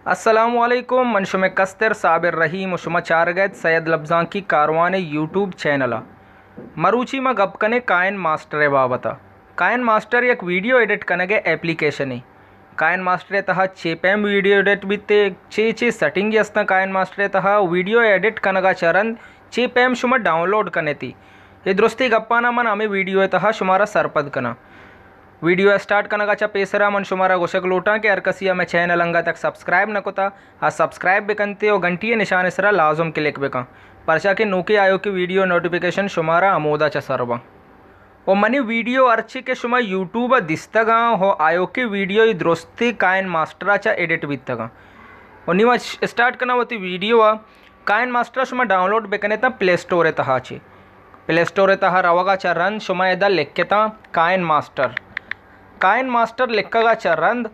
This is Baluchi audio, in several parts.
السلام علیکم، من شمئے کستر صابر رحیم و شما چارگ ءَ ات سید لبزانکی کاروان ءِ یوٹیوب چینل ءَ۔ مروچی ما گپ کنیں کائن ماسٹر ءِ بابت ءَ۔ کائن ماسٹر یک ویڈیو ایڈٹ کنگ ءِ اپلیکیشنے۔ کائن ماسٹر ءِ تہا چے پیم ویڈیو ایڈٹ بیتے، چے چے سیٹنگ استاں کائن ماسٹر ءِ تہا، ویڈیو ایڈٹ کنگ ءَ چہ رند چے پیم شما ڈاؤنلوڈ کنیتی، اے درستی گپانا من ہمے ویڈیو ءِ تہا شمارا سرپد کناں۔ ویڈیو ءِ سٹارٹ کنگ ءَ چہ پیسرا من شمارا گوشگ لوٹاں کہ ہر کسی ءَ مئے چینل انگت تک سبسکرائب نہ کتا، آ سبسکرائب بکنتے و گھنٹی ءِ نشان ءِ سرا لازم کلک بکن، پرچا کہ نوکیں آیوکیں ویڈیو نوٹیفیکیشن شمارا ہمودا چہ سر باں۔ و منی ویڈیو ہرچی کہ شما یوٹیوب ءَ دیستگاں، ہو آیوکیں ویڈیو درستی کائن ماسٹر ءَ چہ ایڈٹ بیتگاں۔ و نی ما ش-، سٹارٹ کناں وتی ویڈیو ءَ۔ کائن ماسٹر ءَ شما ڈاؤنلوڈ بکنیتاں پلے سٹور ءِ تہا چہ۔ پلے سٹور ءِ تہا روگ ءَ چہ رند شما ادا لکھتاں کائن ماسٹر۔ کائن ماسٹر لکھگ ءَ چہ رند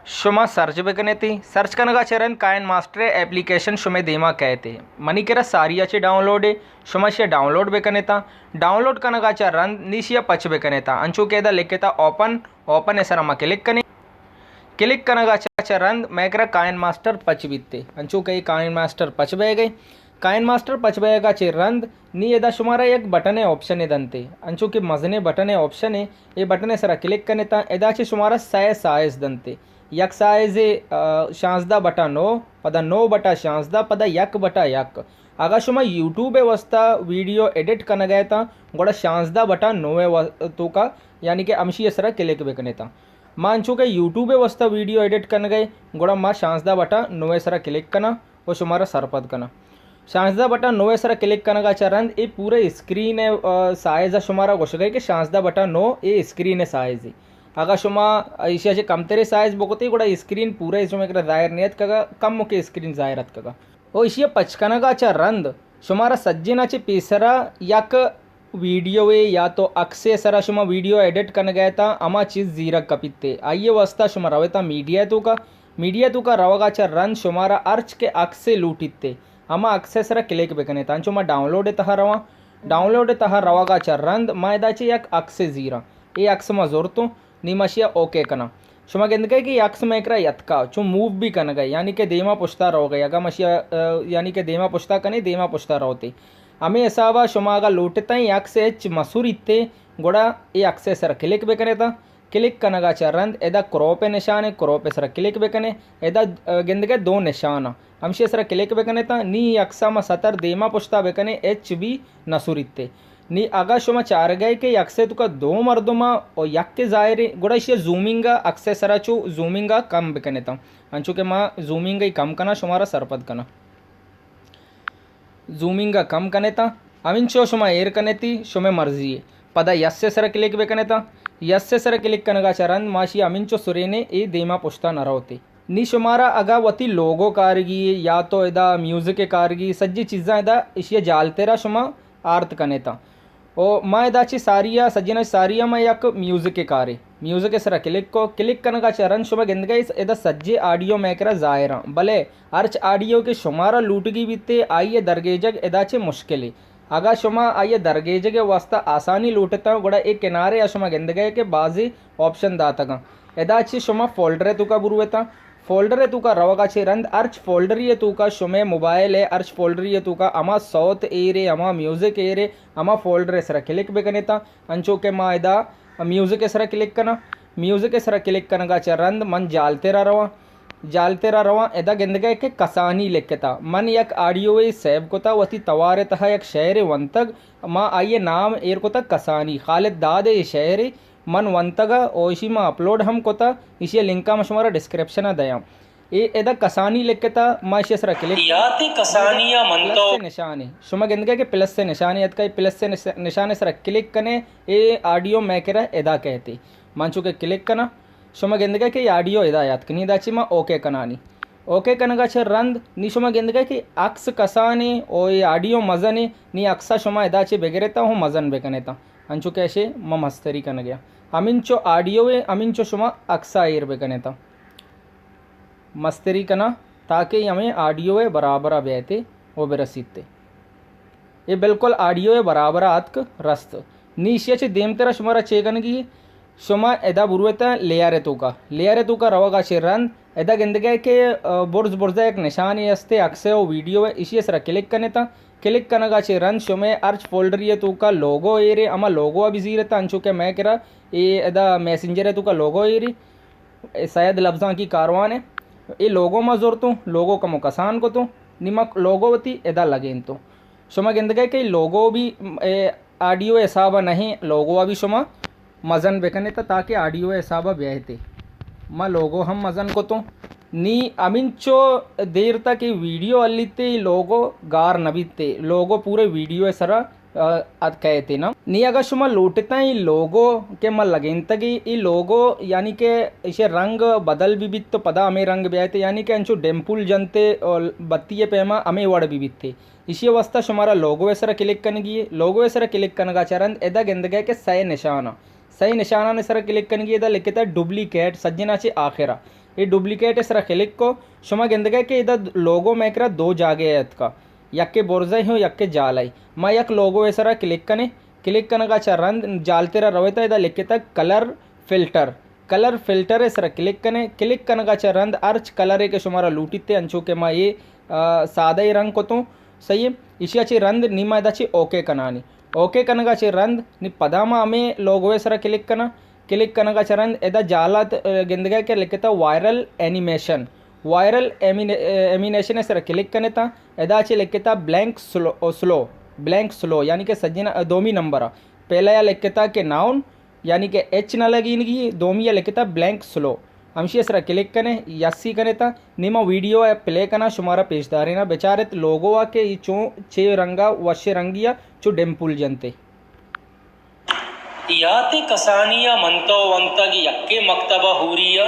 شما سرچ بکنیتی۔ سرچ کنگ ءَ چہ رند کائن ماسٹر ءِ اپلیکیشن شمئے دیما کئیت۔ منی کرا ساری ءَ چہ ڈاؤنلوڈ ءِ، شما اشی ءَ ڈاؤنلوڈ بکنیتاں۔ ڈاؤنلوڈ کنگ ءَ چہ رند نی اشی ءَ پچ بکنیتاں۔ انچو کہ ادا لکھتہ اوپن، اوپن ءِ سرا ما کلک کنیں۔ کلک کنگ ءَ چہ، چہ رند مئے کرا کائن ماسٹر پچ بیت۔ انچو کہ اے کائن ماسٹر پچ بئیگ ءَ، کائن ماسٹر پچ بئیگ ءَ چہ رند نی ادا شمارا یک بٹن ءِ آپشنے دنت۔ انچو کہ مزنیں بٹن ءِ آپشنے، اے بٹن ءِ سرا کلک کنیتاں، ادا چہ شمارا سئے سائز دنت۔ یک سائزے، آ، شانزدہ بٹا نو، پدا نو بٹا شانزدہ، پدا یک بٹا یک۔ اگاں شما یوٹیوب ءِ واسطہ ویڈیو ایڈٹ کنگ ءَ اتاں، گڑا شانزدہ بٹا نو ءِ وا-، توکا، یعنی کہ ہمشی ءِ سرا کلک بکنیتاں۔ ما انچو کہ یوٹیوب ءِ واسطہ ویڈیو ایڈٹ کنگ ءَ، گڑا ما شانزدہ بٹا نو ءِ سرا کلک کناں و شمارا سرپد کناں۔ شانزدہ بٹا نو ءِ سرا کلک کنگ ءَ چہ رند اے پورے اسکرین ءِ، آ، سائز ءَ شمارا گوشگ ءَ کہ شانزدہ بٹا نو اے اسکرین ءِ سائز ءَ۔ اگاں شما ایشی ءَ چہ کمتریں سائز بکتے، گڑا اسکرین پورے شمئے کرا ظاہر نیتکگ ءَ، کمکے اسکرین ظاہر اتکگ ءَ۔ و ایشی ءَ پچ کنگ ءَ چہ رند شمارا سجین ءَ چہ پیسرا یک ویڈیوے یا تو عکسے سرا شما ویڈیو ایڈٹ کنگ ءَ اتاں، ہما چیز زیرگ کپیت۔ آئی ءِ واسطہ شما رویتاں میڈیا ءِ توکا، میڈیا ءِ توکا روگ ءَ چہ رند شمارا ہرچ کہ عکسے لوٹیت، ہما عکس ءِ سرا کلک بکنیت۔ انچو ما ڈاؤنلوڈ ءِ تہا رواں، ڈاؤنلوڈ ءِ تہا روگ ءَ چہ رند ما ادا چہ یک عکسے زیراں، اے عکس ما زرتوں۔ نی ما اشی ءَ اوکے کناں۔ شما گندگ ءَ کہ اے عکس مئے کرا یتکا، چو موو بھی کنگ ءَ، یعنی کہ دیما پشتا روگ ءَ، اگاں ما اشی ءَ، آ، یعنی کہ دیما پشتا کنیں، دیما پشتا روتے۔ ہمے حساب ءَ شما اگاں لوٹتاں اے عکس ہچ مسوریت، گڑا اے عکس ءِ سرا کلک بکنیتاں۔ کلک کنگ ءَ چہ رند ادا کراپ ءِ نشان ءَ، کراپ ءِ سرا کلک بکنے۔ ادا، آ، گندگ ءَ دو نشان ءَ۔ ہمشی ءِ سرا کلک بکنیتاں، نی عکس ءَ ما ستر دیما پشتا بکنیں، ہچ بھی نہ سوریت۔ نی اگاں شما چارگ ءَ کہ عکس ءِ توکا دو مردم ءَ و یک ظاہر ءَ، گڑا ایشی ءَ زومنگ ءَ، عکس ءِ سرا چو زومنگ ءَ کم بکنیتاں۔ انچو کہ ما زومنگ ءَ کم کناں، شمارا سرپد کناں۔ زومنگ ءَ کم کنیتاں، ہمینچو شما ایر کنیتی، شمئے مرضی ءَ۔ پدا یس ءِ سرا کلک بکنیتاں، یس ءِ سرا کلک کنگ ءَ چہ رند ما اشی ءَ ہمینچو سرینیں، اے دیما پشتا نہ روتے۔ نی شمارا اگاں وتی لوگو کارگی یا تو ادا میوزک کارگی، سجی چیزاں ادا اشی ءَ جالترا شما آرت کنیتاں۔ او ما ادا چہ ساری ءَ، سجیناں ساری ءَ ما یک میوزک کارے۔ میوزک ءِ سرا کلک کو، کلک کنگ ءَ چہ رند شما گندگ ءَ ادا سجے آڈیو مئے کرا ظاہر آں، بلے ہرچ آڈیو کہ شمارا لوٹگی بیتے، آئی ءِ درگیجگ ادا چہ مشکلے۔ اگاں شما آئی ءِ درگیجگ ءِ واستہ آسانی لوٹتاں، گڑا اے کنارے ءَ شما گندگ ءَ کہ بازیں آپشن داتگاں۔ ادا چہ شما فولڈر ءِ توکا بروتاں۔ فولڈر ءِ توکا روگ ءَ چہ رند ہرچ فولڈری ءِ توکا شمئے موبائل ءِ ہرچ فولڈری ءِ توکا ہما سوت ایرے، ہما میوزک ایرے، ہما فولڈر ءِ سرا کلک بکنیتاں۔ انچو کہ ما ادا میوزک ءِ سرا کلک کناں۔ میوزک ءِ سرا کلک کنگ ءَ چہ رند من جالترا رواں۔ جالترا رواں، ادا گندگ ءَ کہ کسانی لکھتا۔ من یک آڈیوے سیو کتا، وتی توار ءِ تہا یک شعرے ونتگ، ما آئی ءِ نام ایر کتگ کسانی۔ خالد داد ءِ اے شعرے من ونتگ ءُ ایشی ما اپلوڈ ہم کتا، ایشی ءِ لنک ءَ ما شمارا ڈسکرپشن ءَ دیاں۔ اے ادا کسانی لکھتا، ما ایشی ءِ سرا کلک یات کسانی ءَ من تو پلس ءِ نشانے۔ شما گندگ ءَ کہ پلس ءِ نشانے اتکا، پلس ءِ نش-، نشان ءِ سرا کلک کنے، اے آڈیو مئے کرا ادا کئیت۔ من چو کہ کلک کناں، شما گندگ ءَ کہ اے آڈیو ادا یات کنی، ادا چہ ما اوکے کنانی۔ اوکے کنگ ءَ چہ رند نی شما گندگ ءَ کہ عکس کسانے او اے آڈیو مزنے، نی عکس ءَ شما ادا چہ بگریتا ہوں مزن بکنیتا۔ انچو کہ اشے ما مستری کنگ ءَ آں۔ ہمینچو آڈیو ءَ، ہمینچو شما عکس ءَ ایر بکنیتا۔ مستری کناں تاکہ اے ہمے آڈیو ءِ برابر ءَ بیایت ءُ برسیت۔ اے بالکل آڈیو ءِ برابر ءَ اتک رست۔ نی ایشی ءَ چہ دیمتر ءَ شمارا چے کنگی؟ شما ادا بروتاں لیئر ءِ توکا۔ لیئر ءِ توکا روگ ءَ چہ رند ادا گندگئے کہ، آ، برز برزا یک نشانے استے، عکسے و ویڈیوئے، اشی سرا کلک کنتا۔ کلک کنگا چہ رند شمئے ہرچ فولڈری توکا لوگو ایرے، ہما لوگو بھی زیرتا، انچو کہ مئے کرا اے ادا میسنجر توکا لوگو ایرے، اے سید لبزانکی کاروان اے۔ اے لوگو ما زرتوں، لوگو کمو کسان کتوں، نی ما لوگو وتی ادا لگینتوں۔ شما گندگئے کہ لوگو بھی، اے، آڈیو حسابا نہیں، لوگو بھی شما مزن بکنیت تاکہ آڈیو حسابا بیایتے۔ ما لوگو ہم مزن کتوں۔ نی ہمینچو دیر تک اے ویڈیو ہلیتے، لوگو گار نہ بیتے، لوگو پورے ویڈیو سرا، آ، ات کئیتے نا۔ نی اگا شما لوٹتاں اے لوگو کہ ما لگینتگی، اے لوگو یعنی کہ ایشی رنگ بدل بھی بیت تو پدا ہمیں رنگ بیایتے، یعنی کہ انچو ڈیمپل جنتے اور بتی پیما ہمیں وڑ بھی بیتے۔ ایشی واسطہ شمارا لوگو سرا کلک کنگی اے۔ لوگو سرا کلک کنگا چہ رند ادا گندگئے کہ سئے نشانہ، سئے نشانان سرا کلک کنگی اے۔ ادا لکھتا ڈپلیکیٹ سجنا چہ آخرا۔ اے ڈپلیکیٹ سرا کلک کو، شما گندگئے کہ ادا لوگو مئے کرا دو جاگہ اتکا، یکے برزئے ہو یکے جالئے۔ ما یک لوگو سرا کلک کنے، کلک کنگا چہ رند جالترا رویتا ادا لکھتا کلر فلٹر۔ کلر فلٹر ءِ سرا کلک کنے، کلک کنگا چہ رند ہرچ کلرے کہ شمارا لوٹیت، انچو کہ ما اے، آ، سادہ ءِ رنگ کتوں، صحیح ہے۔ ایشی ءَ چہ رند نی ما ادا چہ اوکے کنانی۔ اوکے کنگا چہ رند نی پدا ما ہمے لوگو ءِ سرا کلک کناں۔ کلک کنگا چہ رند ادا جالا ت-، آ، گندگا کہ لکھتا وائرل اینیمیشن۔ وائرل ایمین-، آ، اینیمیشن ءِ سرا کلک کنے تا ادا چہ لکھتا بلینک سلو، او سلو، بلینک سلو، یعنی کہ سجن، آ، دومی نمبر ءَ۔ پہلا یا لکھتا کہ ناؤن، یعنی کہ ایچ نہ لگینگی، دومی ءَ لکھتا بلینک سلو۔ ہمشی ءِ سرا کلک کنے، یسی کنے تا نی ما ویڈیو ءَ پلے کناں، شمارا پیش داریناں، بچارت لوگو ءَ کہ ای چون چے رنگا وشے رنگی ءَ چو ڈیمپل جنتے۔ یاتے کسانی ءَ من تو ونتگ یکے مکتب ءَ ہوری ءَ،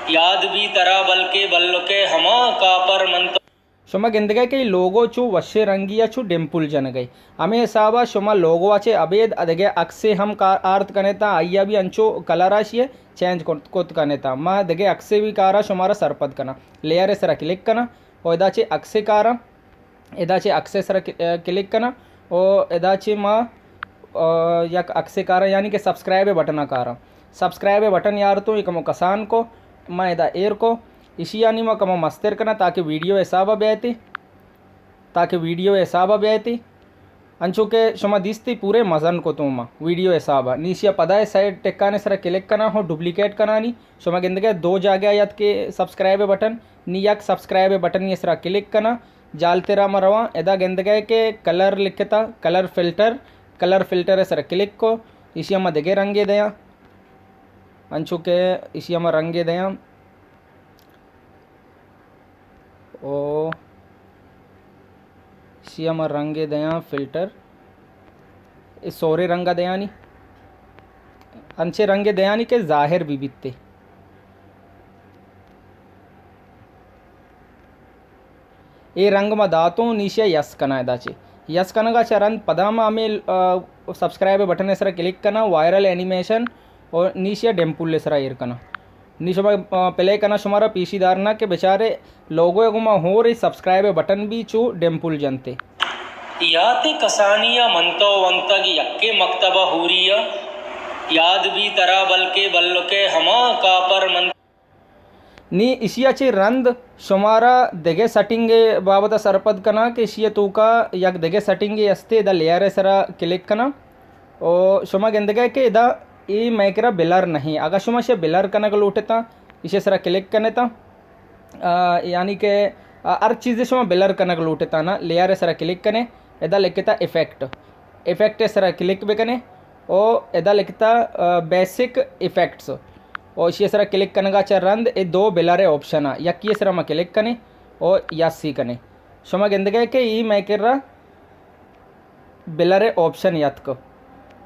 یاد بی ترا بلکے بلکے ہما کاپر من تو۔ شما گندگئے کہ اے لوگو چو وشیں رنگی ءَ چو ڈیمپل جنگئے۔ ہمے حسابا شما لوگو ءَ چہ ابید ادگہ عکسے ہم کا-، آرت کنئے تا، آئی ءَ بھی انچو کلر ءَ شیئے چینج کت، کت کنئے تا۔ ما دگہ عکسے بھی کارا شمارا سرپد کناں۔ لیئر ءِ سرا کلک کناں و ادا چہ عکسے کاراں، ادا چہ عکسے سرا ک-، کلک کناں و ادا چہ ما آ، یک عکسے کاراں، یعنی کہ سبسکرائب ءِ بٹن ءَ کاراں۔ سبسکرائب ءِ بٹن یار تو یک مو کسان کو، ما ادا ایر کو، ایشی ءَ نی ما کمو مستر کناں تاکہ ویڈیو حساب ءَ بیایتی، تاکہ ویڈیو حساب ءَ بیایتی۔ انچو کہ شما دیستی پورے مزن کو تو ما ویڈیو حساب ءَ۔ نی ایشی ءَ پدا ءِ سائیڈ ٹکانے سرا کلک کناں ہو ڈپلیکیٹ کنانی۔ شما گندگئے دو جاگہ یات کہ سبسکرائب ءِ بٹن، نی یک سبسکرائب ءِ بٹن ءِ سرا کلک کناں۔ جالترا ما رواں، ادا گندگئے کہ کلر لکھتا، کلر فلٹر، کلر فلٹر ءِ سرا کلک کو، ایشی ءَ ما دگہ رنگے دیاں، انچو کہ ایشی ءَ ما رنگے دیاں، او ایشی ءَ ما رنگے دیاں فلٹر، اے سورے رنگ ءَ دیانی، انچے رنگے دیانی کہ ظاہر بی بیتے۔ اے رنگ ما داتوں، نی ایشی ءَ یس کناں ادا چہ۔ یس کنگا چہ رند پدا ما ہمے، آ، سبسکرائب ءِ بٹن ءِ سرا کلک کناں، وائرل اینیمیشن، اور نی ایشی ءَ ڈیمپل ءِ سرا ایر کناں۔ نی شما، آ، پلے کناں شمارا پیشی دارنا کہ بچارے لوگو ءَ گوما ہور اے سبسکرائب ءِ بٹن بھی چو ڈیمپل جنتے۔ یاتے کسانی ءَ من تو ونتگ یکے مکتب ءَ ہوری ءَ، یاد بی ترا بلکے بلکے ہما کاپر من نی ایشی ءَ چہ رند شمارا دگہ سیٹنگ ءِ بابت ءَ سرپد کناں کہ ایشی ءِ توکا یک دگہ سیٹنگے استے، ادا لیئر ءِ سرا کلک کناں۔ او شما گندگئے کہ ادا اے مئے کرا بلر نہیں۔ اگاں شما ایشی ءَ بلر کنگ لوٹتاں، ایشی ءِ سرا کلک کنتاں۔ آ، یعنی کہ، آ، ہر چیزے شما بلر کنگ لوٹتاں نا، لیئر ءِ سرا کلک کنے، ادا لکھتا افیکٹ۔ افیکٹ ءِ سرا کلک بکنے او ادا لکھتا، آ، بیسک افیکٹس۔ او ایشی ءِ سرا کلک کنگا چہ رند اے دو بلر ءِ آپشن ءَ، یکی ءِ سرا ما کلک کنے او یس ئی کنے۔ شما گندگئے کہ ای مئے کرا بلر ءِ آپشن یتک۔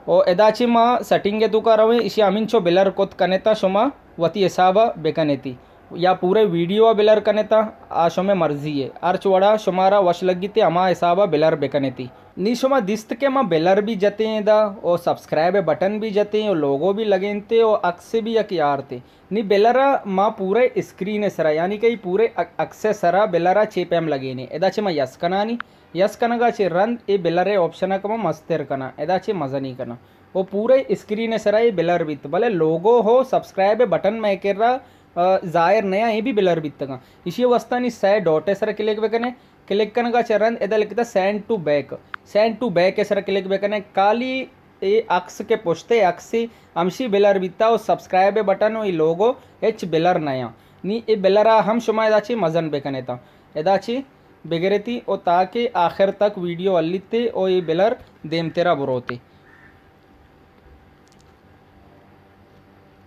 او ادا چہ ما سیٹنگ ءِ توکا رویں، ایشی ءَ ہمینچو بلر کت کنیتا، شما وتی حساب ءَ بکنیتی۔ یا پورے ویڈیو ءَ بلر کنیتا، آ شمئے مرضی ءِ۔ ہرچ وڑا شمارا وش لگیتے ہما حساب ءَ بلر بکنیتی۔ نی شما دیست کہ ما بلر بھی جتیں ادا، او سبسکرائب ءِ بٹن بھی جتیں، او لوگو بھی لگینتے، او عکس بھی یکے آرتے۔ نی بلر ءَ ما پورے اسکرین ءِ سرا، یعنی کہ ای پورے ا-، عکس ءِ سرا بلر ءَ چے پیم لگینے۔ ادا چہ ما یس کنانی، یس کنگا چہ رند اے بلر ءِ آپشن ءَ کما مستر کناں، ادا چہ مزنی کناں۔ او پورے اسکرین ءِ سرا اے بلر بیت، بلے لوگو ہو سبسکرائب ءِ بٹن مئے کرا آ، ظاہر نیاں، اے بھی بلر بیتگاں۔ ایشی واسطہ نی سئے ڈاٹ ءِ سرا کلک بکنے، کلک کنگا چہ رند ادا لکھتا send to back, send to back ءِ سرا کلک بکنے۔ کالی اے عکس کہ پشت ءِ عکسی ہمشی بلر بیتا و سبسکرائب ءِ بٹن و اے لوگو ہچ بلر نیاں۔ نی اے بلرا ہم شما ادا چی مزن بکنے تا، ادا چی بگرتی و تاکہ آخر تک ویڈیو ہلیتے و اے بلر دیمترا بروتے۔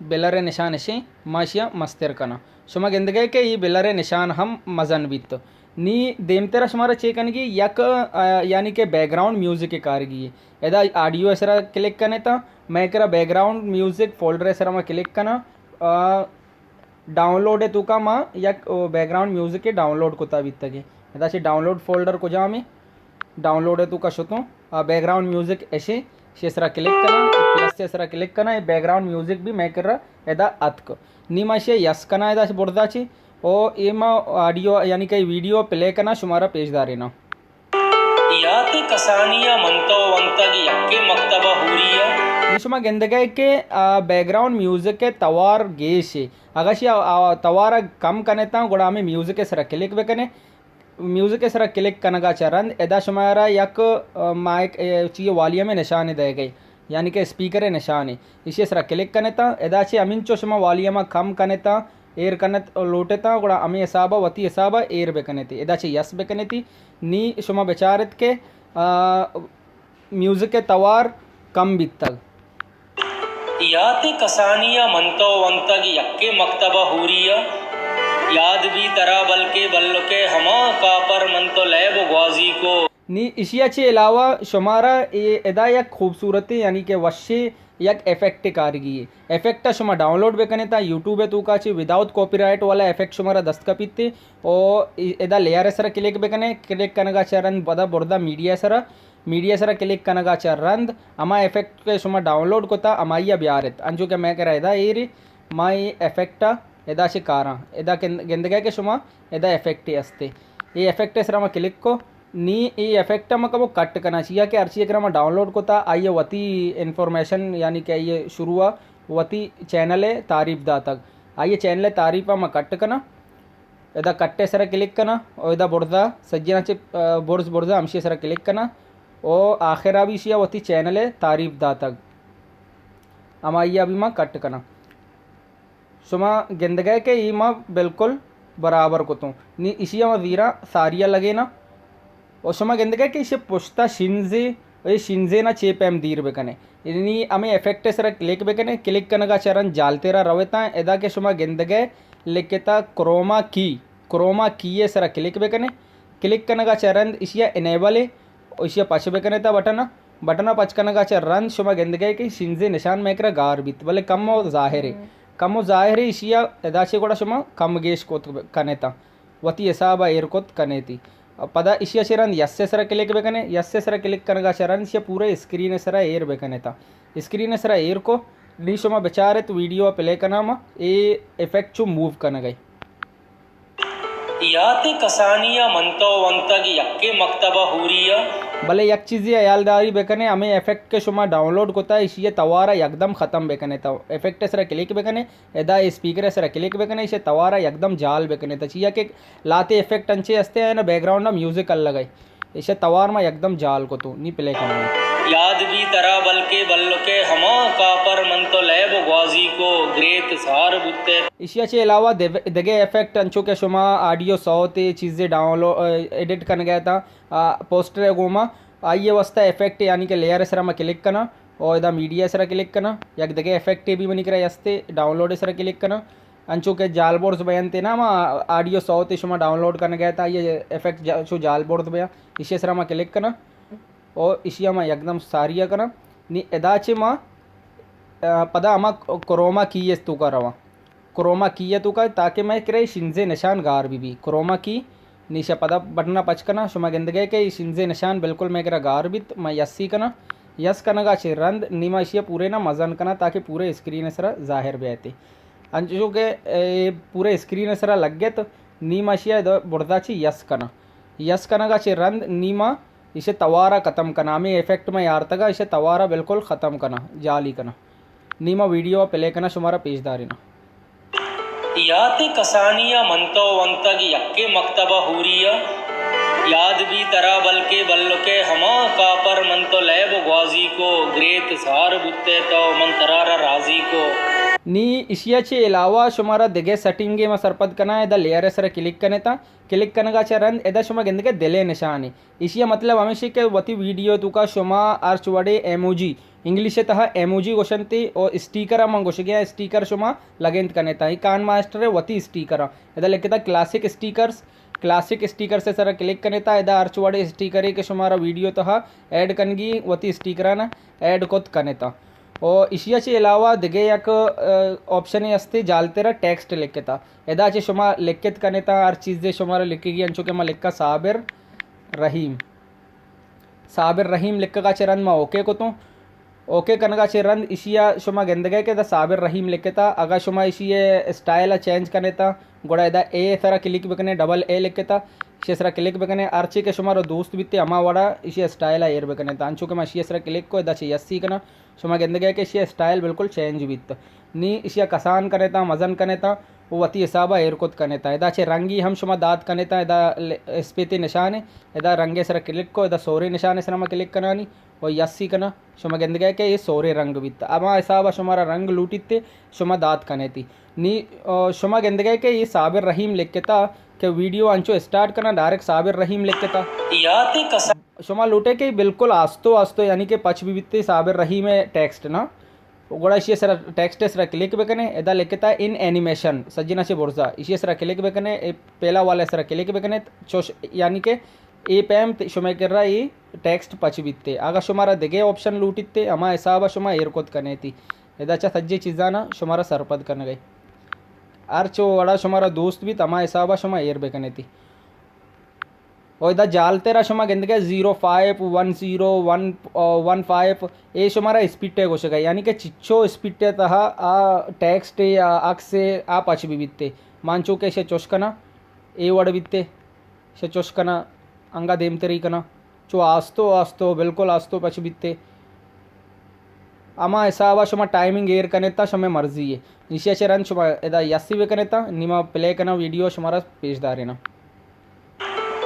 بلر ءِ نشان اشیں، ما اشیا مستر کناں۔ شما گندگئے کہ اے بلر ءِ نشان ہم مزن بیت۔ نی دیمترا شمارا چے کنگی، یک، آ، یعنی کہ بیک گراؤنڈ میوزک کارگی ہے۔ ادا آڈیو ءِ سرا کلک کنے تا، مئے کرا بیک گراؤنڈ میوزک فولڈر ءِ سرا ما کلک کناں۔ آ، ڈاؤنلوڈ ءِ توکا ما یک، او، بیک گراؤنڈ میوزک ءِ ڈاؤنلوڈ کتا بیتگیں۔ ادا چہ ڈاؤنلوڈ فولڈر کجام ہے؟ ڈاؤنلوڈ ءِ توکا شتوں۔ آ، بیک گراؤنڈ میوزک اشیں، اشی سرا کلک کناں، پلس ءِ سرا کلک کناں، اے بیک گراؤنڈ میوزک بھی مئے کرا ادا اتک۔ نی ما اشی یس کناں ادا چہ برزا چی۔ او اے ما آڈیو یعنی کہ ویڈیو پلے کناں شمارا پیش داریناں۔ یاتے کسانی ءَ من تو ونتگ یکے مکتب ءَ ہوری ءَ۔ نی شما گندگئے کہ، آ، بیک گراؤنڈ میوزک ءِ توار گیش ہے۔ اگہ شی آ، آ، توار ءَ کم کنے تاں گڑا ہمے میوزک ءِ سرا کلک بکنے۔ میوزک ءِ سرا کلک کنگا چہ رند ادا شمارا یک، آ، مائک، اے، چی والیوم ءِ نشانے دئیگئے، یعنی کہ اسپیکر ءِ نشانے۔ ایشی ءِ سرا کلک کنے تاں ادا چہ ہمینچو شما والیوم ءَ کم کنے تاں ایر کنت لوٹتاں، گڑا ہمے حساب ءَ وتی حساب ءَ ایر بکنتی۔ ادا چہ یس بکنتی، نی شما بچارت کہ، آ، میوزک ءِ توار کم بیتگ۔ یاتے کسانی ءَ من تو ونتگ یکے مکتب ءَ ہوری ءَ۔ یاد بی ترا بلکے بلکے ہما کاپر من تو لیب و گوازی کو۔ نی اشی ءَ چہ علاوہ شمارا اے ادا یک خوبصورتیں یعنی کہ وشیں یک ایفیکٹ کارگی ہے۔ ایفیکٹ ءَ شما ڈاؤنلوڈ بکنے تاں یوٹیوب ءِ توکا چہ وداؤٹ کاپی رائٹ والا ایفیکٹ شمارا دست کپیت۔ او ادا لیئر ءِ سرا کلک بکنے، کلک کنگا چہ رند پدا برزا میڈیا ءِ سرا، میڈیا ءِ سرا کلک کنگا چہ رند ہما ایفیکٹ کہ شما ڈاؤنلوڈ کتا ہمائی ءَ بیارت۔ انچو کہ مئے کرا ادا ایری ما اے ایفیکٹ ءَ ادا چہ کاراں۔ ادا گند-، گندگئے کہ شما ادا ایفیکٹے استے۔ اے ایفیکٹ ءِ سرا ما کلک کو۔ نی اے ایفیکٹ ءَ ما کمو کٹ کناں، چیا کہ ہرچی ءِ کرا ما ڈاؤنلوڈ کتا، آئی ءَ وتی انفارمیشن، یعنی کہ آئی ءَ شروع ءَ وتی چینل ءِ تعریف داتگ۔ آئی ءِ چینل ءِ تعریف ءَ ما کٹ کناں۔ ادا کٹ ءِ سرا کلک کناں، او ادا برزا سجیناں چہ، آ، برز برزا ہمشی ءِ سرا کلک کناں، او آخر ءَ بھی ایشی ءَ وتی چینل ءِ تعریف داتگ۔ ہمائی ءَ بھی ما کٹ کناں۔ شما گندگئے کہ اے ما بالکل برابر کتوں۔ نی ایشی ءَ ما زیراں ساری ءَ لگیناں۔ و شما گندگئے کہ ایشی پشتا شنزے، اے شنزے نا چے پیم دیر بکنے۔ یعنی ہمے ایفیکٹ ءِ سرا کلک بکنے، کلک کنگا چہ رند جالترا روتاں، ادا کہ شما گندگئے لکھتا کروما کی، کروما کی ءِ سرا کلک بکنے، کلک کنگا چہ رند ایشی ءَ انیبل ہے، ایشی ءَ پچ بکنے تا بٹن ءَ۔ بٹن ءَ پچ کنگا چہ رند شما گندگئے کہ شنزے نشان مئے کرا گار بیت، بلے کمو ظاہر ہے۔ ہم۔ کمو ظاہر ہے، ایشی ءَ ادا چہ گڑا شما کم گیش کت کنے تا، وتی حساب ءَ ایر کت کنے تی۔ پدا ایشی ءَ چہ رند یس ءِ سرا کلک بکنے، یس ءِ سرا کلک کنگا چہ رند ایشی ءَ پورے اسکرین ءِ سرا ایر بکنے تا۔ اسکرین ءِ سرا ایر کو، نی شما بچارت ویڈیو ءَ پلے کناں ما، اے ایفیکٹ چو موو کنگئے۔ یاتے کسانی ءَ من تو ونتگ یکے مکتب ءَ ہوری ءَ۔ بلے یک چیزے ہیالداری بکنے، ہمے ایفیکٹ کہ شما ڈاؤنلوڈ کتا، ایشی ءِ توار ءَ یکدم ختم بکنے۔ تو ایفیکٹ ءِ سرا کلک بکنے، ادا اسپیکر ءِ سرا کلک بکنے، ایشی ءِ توار ءَ یکدم جال بکنے۔ تو چیا کہ لاتے ایفیکٹ انچے ہستے ہیں نا، بیک گراؤنڈ ءَ میوزک الگ ہے۔ ایشی ءِ توار ما یکدم جال کتو، نی پلے کناں۔ یاد بی ترا بلکے بلکے ہما کاپر من تو لیب و گوازی کو گریت سار بوتے۔ ایشی ءَ چہ علاوہ دے-، دگہ ایفیکٹ انچو کہ شما آڈیو سوت ءِ چیزے ڈاؤنلو-، ایڈٹ کنگئے تا، آ، پوسٹر ءِ گوما، آئی ءِ واسطہ ایفیکٹ یعنی کہ لیئر ءِ سرا ما کلک کناں، او ادا میڈیا ءِ سرا کلک کناں، یک دگہ ایفیکٹے بھی منی کرا ہستے، ڈاؤنلوڈ ءِ سرا کلک کناں۔ انچو کہ جال برز بینت نا، ما آڈیو سوت شما ڈاؤنلوڈ کنگئے تا، یہ ایفیکٹ جا-، چو جال برز بیاں، ایشی ءِ سرا ما کلک کناں۔ او ایشی ءَ ما یکدم ساری ءَ کناں۔ نی ادا چہ ما، آ، پدا ہما کروما کی ءِ توکا رواں۔ کروما کی ءِ توکا تاکہ مئے کرا شنزے نشان گار بی بی۔ کروما کی، نی ایشی ءَ پدا بٹن ءَ پچ کناں۔ شما گندگئے کہ اے شنزے نشان بالکل مئے کرا گار بیت۔ ما یسی کناں۔ یس کنگا چہ رند نی ما ایشی ءَ پورے نا مزن کناں تاکہ پورے اسکرین ءِ سرا ظاہر بیت۔ انچو کہ اے پورے اسکرین ءِ سرا لگت، نی ما ایشی ءَ ادا برزا چہ یس کناں۔ یس کنگا چہ رند نی ما ایشی ءِ توار ءَ ختم کناں، ہمے ایفیکٹ ما یارتگا ایشی ءِ توار ءَ بالکل ختم کناں، جالی کناں۔ نی ما ویڈیو ءَ پلے کناں، شمارا پیش داریناں۔ یات کسانی ءَ من تو ونتگ یکے مکتب ءَ ہوری ءَ۔ یاد بی ترا بلکے بلکے ہما کاپر من تو لیب گوازی کو، گریت سار بوتے تو من ترا را راضی کو۔ نی اشیا چہ علاوہ شمارا دگہ سیٹنگے ما سرپد کناں، ادا لیئر ءِ سرا کلک کنیتا۔ کلک کنگا چہ رند ادا شما گندگے دلے نشانے۔ ایشی ءِ مطلب ہمیش کہ وتی ویڈیو توکا شما ہرچ وڑے ایموجی، انگلش ءِ تہا ایموجی گوشنتی، او اسٹیکر ءَ من گوشگے آں، اسٹیکر شما لگینت کنیتا۔ اے کان ماسٹر ءِ وتی اسٹیکر آں۔ ادا لکھتا کلاسک اسٹیکرز، کلاسک اسٹیکرز ءِ سرا کلک کنیتا۔ ادا ہرچ وڑے اسٹیکرے کہ شمارا ویڈیو تہا ایڈ کنگی، وتی اسٹیکراں ایڈ کت کنیتا۔ او ایشی ءَ چہ علاوہ دگہ یک، آ، آپشنے استے، جالترا ٹیکسٹ لکھتا۔ ادا چہ شما لکھت کنیتا، ہر چیزے شمارا لکھگی، انچو کہ ما لکھا صابر رحیم۔ صابر رحیم لکھگا چہ رند ما اوکے کتوں۔ اوکے کنگا چہ رند ایشی ءَ شما گندگے کہ ادا صابر رحیم لکھتا۔ اگا شما ایشی ءِ اسٹائل ءَ چینج کنیتا، گڑا ادا اے سرا کلک بکنے، ڈبل اے لکھتا، ایشی سرا کلک بکنے، ہرچی کہ شمارا دوست بیتے ہما وڑا ایشی اسٹائل ءَ ایر بکنیتا۔ انچو کہ ما ایشی سرا کلک کو، ادا چہ یسی کناں۔ شما گندگے کہ ایشی اسٹائل بالکل چینج بیت۔ نی ایشی ءَ کسان کنیتا، مزن کنیتا، و وتی حساب ءَ ایر کت کنیتا۔ ادا چہ رنگی ہم شما دات کنیتا، ادا ل-، اسپیتے نشانے، ادا رنگے سرا کلک کو، ادا سورے نشانے سرا ما کلک کنانی و یسی کناں۔ شما گندگے کہ اے سورے رنگ بیت۔ ہما حساب ءَ شمارا رنگ لوٹیت تے شما دات کنیتی۔ نی، آ، شما گندگے کہ اے صابر رحیم لکھتا کہ ویڈیو انچو اسٹارٹ کناں، ڈائریکٹ صابر رحیم لکھتا۔ یات کسان شما لوٹے کہ بالکل آستو آستو، یعنی کہ پچ بہ بیتے صابر رحیم ءِ ٹیکسٹ نا۔ گڑا ایشی سرا، ٹیکسٹ سرا کلک بکنے، ادا لکھتا ان اینیمیشن، سجنا چہ برزا، ایشی سرا کلک بکنے، اے پیلا والے سرا کلک بکنے، چوش، یعنی کہ اے پیم ت-، شمے کرا اے ٹیکسٹ پچ بیتے۔ اگا شمارا دگہ آپشن لوٹیتے، ہما حسابا شما ایر کت کنیتی۔ ادا چہ سجے چیزانا شمارا سرپد کنگے۔ ہر چو وڑا شمارا دوست بیت، ہما حسابا شما ایر بکنیتی۔ و ادا جالترا شما گندگے zero five one zero one, آ، ون فائیو، اے شمارا اسپیڈ ءَ گوشگا، یعنی کہ چچو اسپیڈ ءِ تہا آ ٹیکسٹ یا عکس آ پچ بہ بیتے۔ مان چو کہ ایشی چوش کناں، اے وڑ بیتے، ایشی چوش کناں، انگا دیمتری کناں، چو آستو آستو، بالکل آستو پچ بیتے۔ ہما حسابا شما ٹائمنگ ایر کنیتا، شمے مرضی ہے۔ ایشی چہ رند شما ادا یسی بکنیتا، نی ما پلے کناں ویڈیو شمارا پیش دارینا۔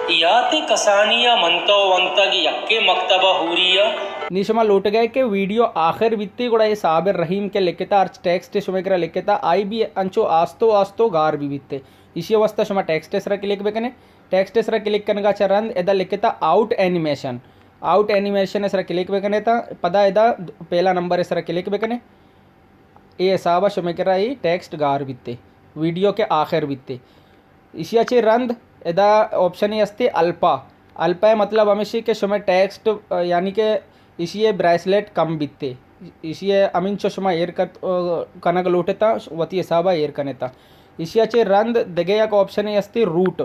یات کسانی ءَ من تو ونتگ یکے مکتب ءَ ہوری ءَ۔ نی شما لوٹگے کہ ویڈیو آخر بیتی، گڑا اے صابر رحیم کہ لکھتا، ہرچ ٹیکسٹ شمے کرا لکھتا، آئی بھی انچو آستو آستو گار بہ بیتے۔ ایشی واسطہ شما ٹیکسٹ سرا کلک بکنے۔ ٹیکسٹ سرا کلک کنگا چہ رند ادا لکھتا آؤٹ اینیمیشن۔ آؤٹ اینیمیشن سرا کلک بکنے تا پدا ادا پہلا نمبر سرا کلک بکنے۔ اے حسابا شمے کرا اے ٹیکسٹ گار بیتے، ویڈیو کہ آخر بیتے۔ ایشی ءَ چہ رند ادا آپشنے استے الپا۔ الپا ءِ مطلب ہمیشی کہ شمے ٹیکسٹ، آ، یعنی کہ ایشی ءِ برائسلیٹ کم بیتے۔ ایشی ءَ ہمینچو شما ایر کت، آ، کنگ لوٹتا، وتی حسابا ایر کنتا۔ ایشی ءَ چہ رند دگہ یک آپشنے استے روٹ۔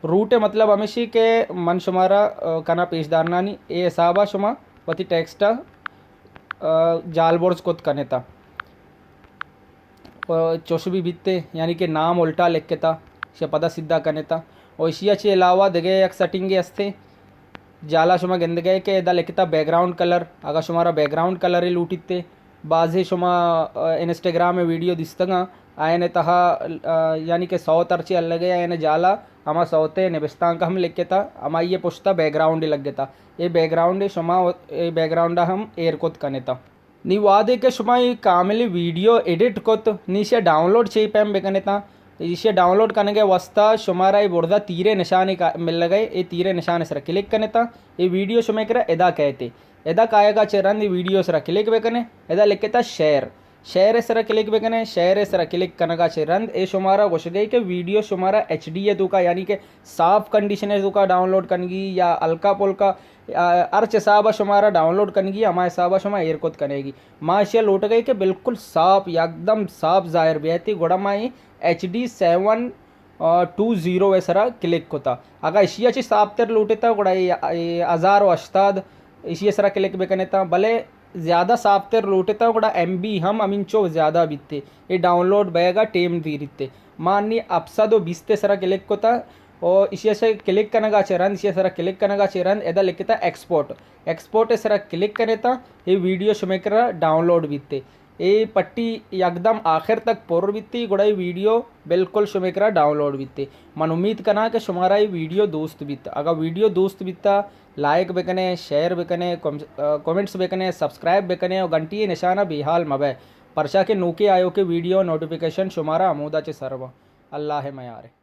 روٹ ءِ مطلب ہمیشی کہ من شمارا، آ، کنا پیش دارنانی، اے حسابا شما وتی ٹیکسٹ ءَ، آ، جال برز کت کنتا۔ و چوش بھی بیتے، یعنی کہ نام الٹا لکھتا، شہ پدا سیدھا کنتا۔ و ایشی ءَ چہ علاوہ دگہ یک سیٹنگے استے، جالا شما گندگے کہ ادا لکھتا بیک گراؤنڈ کلر، اگا شمارا بیک گراؤنڈ کلرے لوٹیتے، بازے شما، آ، انسٹاگرام ءِ ویڈیو دیستگاں، آیان ءِ تہا، آ، یعنی کہ سوت ہرچی الگے، آیان ءِ جالا ہما سوت ءِ نبشتانک ہم لکھتا، ہمائی ءِ پشتا بیک گراؤنڈے لگتا۔ اے بیک گراؤنڈے شما اے بیک گراؤنڈا ہم ایر کت کنتا۔ نی وہدے کہ شما اے کاملی ویڈیو ایڈٹ کت، نی ایشی ءَ ڈاؤنلوڈ چے پیم بکنے تا؟ ایشی ءَ ڈاؤنلوڈ کنگ ءِ واسطہ شمارا اے برزا تیرے نشانے کا-، ملگ ءَ، اے تیرے نشانے سرا کلک کنے تا، اے ویڈیو شمے کرا ادا کئیتے۔ ادا کائیگا چہ رند اے ویڈیو سرا کلک بکنے، ادا لکھتا شیئر۔ شیئر ءِ سرا کلک بکنے، شیئر ءِ سرا کلک کنگا چہ رند اے شمارا گوشگے کہ ویڈیو شمارا ایچ ڈی ءِ توکا، یعنی کہ صاف کنڈیشن ءِ توکا ڈاؤنلوڈ کنگی یا ہلکا پلکا، آ، ہرچ حسابا شمارا ڈاؤنلوڈ کنگی، ہما حسابا شما ایر کت کنگی۔ ما ایشی ءَ لوٹگے کہ بالکل صاف، یکدم صاف ظاہر بیتی، گڑا ما اے ایچ ڈی سیون، آ، ٹو زیرو ءِ سرا کلک کتا۔ اگا ایشی ءَ چہ صاف تر لوٹتا، گڑا اے، اے ہزار و ہشتاد ایشی ءِ سرا کلک بکنتا، بلے زیادہ صاف تر لوٹتا، گڑا ایم بی ہم ہمینچو زیادہ بیتے۔ اے ڈاؤنلوڈ بیگا ٹیم زیریتے۔ ما انی ہپت سد و بیست ءِ سرا کلک کتا، او ایشی ءَ سرا کلک کنگا چہ رند، ایشی ءِ سرا کلک کنگا چہ رند، ادا لکھتا ایکسپورٹ۔ ایکسپورٹ ءِ سرا کلک کنیتا، اے ویڈیو شمے کرا ڈاؤنلوڈ بیتے۔ اے پٹی یکدم آخر تک پر بیتی، گڑا اے ویڈیو بالکل شمے کرا ڈاؤن لوڈ بیتی۔ من امید کناں کہ شمارا اے ویڈیو دوست بیت۔ اگاں ویڈیو دوست بیتا، لائک بکنے، شیئر بکنے، کم-، آ، کمنٹس بکنے، سبسکرائب بکنے اور گھنٹی نشانہ بے حال مبے، پرچا کہ نوکے آیوکے ویڈیو نوٹیفیکیشن شمارا ہمودا چہ سر بنت۔ اللہ میارے۔